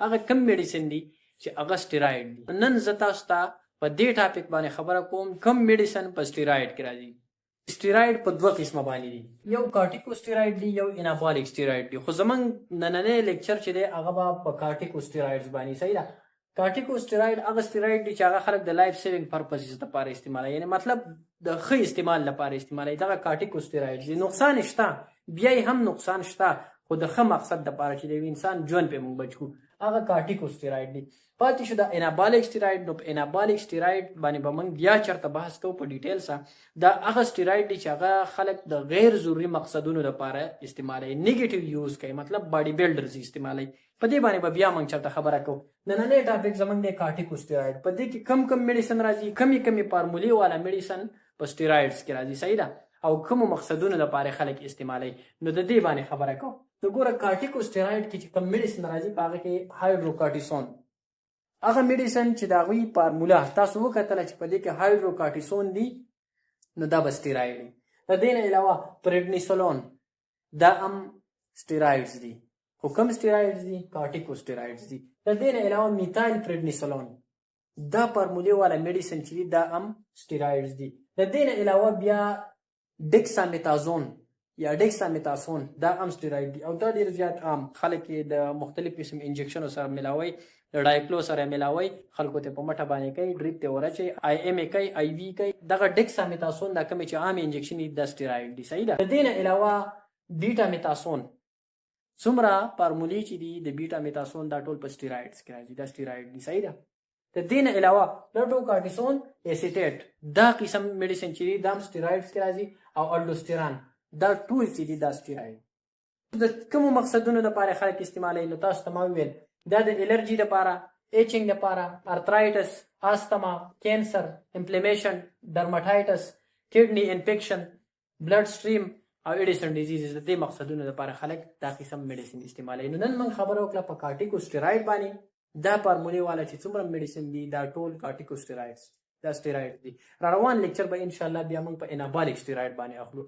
هغه کوم میډیسن دي چې هغه سټیرایډ دي؟ نن زه تاسو ته په دې ټاپک باندې خبره کوم، کوم میډیسن په سټیرایډ کې راځي. سټیرایډ په دوه قسمه باندې دي، یو کارټیکو سټیرایډ دی، یو انابولیک سټیرایډ دی. خو زمونږ نننی لیکچر چې دی، هغه به په کارټیکو سټیرایډز باندې، صحیح ده؟ کارټیکو سټیرایډ هغه سټیرایډ دي چې هغه خلک د life saving purposes لپاره استعمالوي، یعنی مطلب د ښه استعمال لپاره استعمالوي. دغه کارټیکو سټیرایډ دي. نقصان شته، بیا یې هم نقصان شته، خو د ښه مقصد لپاره چې د یو انسان ژوند پې موږ بچ کړو، هغه کارټیکو سټیرایډ دي. پاتې شو د انابولیک سټیرایډ، نو په انابولیک سټیرایډ باندې به موږ بیا چرته بحث کوو په ډیټیل سره. دا هغه سټیرایډ دي چې هغه خلک د غیر ضروري مقصدونو لپاره استعمالوي، negative use کوي، مطلب body builders استعمالوي. په دې باندې به بیا موږ چرته خبره کوو. نننی ټاپک زمونږ دی کارټیکو سټیرایډ. په دې کې کم کم میډیسن راځي، کمی کمی فارمولې والا میډیسن په سټیرایډز کې راځي، صحیح ده؟ او کوم مقصدونو لپاره خلک استعمالوي، نو د دې باندې خبره کوو. نو ګوره، کارټیکو سټیرایډ کې چې کوم میډیسن راځي، په هغه کې هایډروکارټیسون، هغه میډیسن چې د هغوی فارموله تاسو وکتله چې په دې کې هایډروکارټیسون دي، نو دا به سټیرایډ وي. د دې نه علاوه پریډنیسولون، دا هم سټیرایډز دي، خو کوم سټیرایډز دي؟ کارټیکو سټیرایډز دي. د دې نه علاوه میتایل پریډنیسولون، دا فارمولې والا میډیسن چې دي، دا هم سټیرایډز دي. د دې نه علاوه بیا ډیکسامیتازون یا ډیکسامیتاسون، دا هم سټیرایډ دي او دا ډیر زیات عام خلک یې د مختلف قسم انجکشنو سره ملاوي، د ډایکلو سره ملاوي، خلکو ته په مټه باندې کوي، ډریپ ته ورچي، IM کوي، IV کوي. دغه ډیکسامیتاسون، دا کوم چې عام انجکشن دي، دا سټیرایډ دي، صحیح ده؟ د دې نه علاوه بیټا میتاسون، څومره فارمولې چې دي د بیټا میتاسون، دا ټول په سټیرایډز کې راځي، دا سټیرایډ دي، صحیح ده؟ د دې نه علاوه فلوکارټیسون اسیټیټ، دا قسم میډیسن چې دي، دا هم سټیرایډز کې راځي او الډوستیران، دا ټول چې دي، دا سټیرایډ. د کومو مقصدونو لپاره خلک استعمالوي؟ نو تاسو ته ما وویل، دا د الرجي لپاره، itching لپاره، arthritis، asthma، cancer، inflammation، dermatitis، kidney infection، blood stream او Addison disease، د دې مقصدونو لپاره خلک دا قسم میډیسن استعمالوي. نو نن موږ خبره وکړه په کارټیکو سټیرایډ باندې. دا فارمولې والا چې څومره میډیسن دي، دا ټول کارټیکو سټیرایډز، دا سټیرایډ دي. را روان لیکچر به ان شاء الله بیا موږ په انابولیک سټیرایډ باندې اخلو.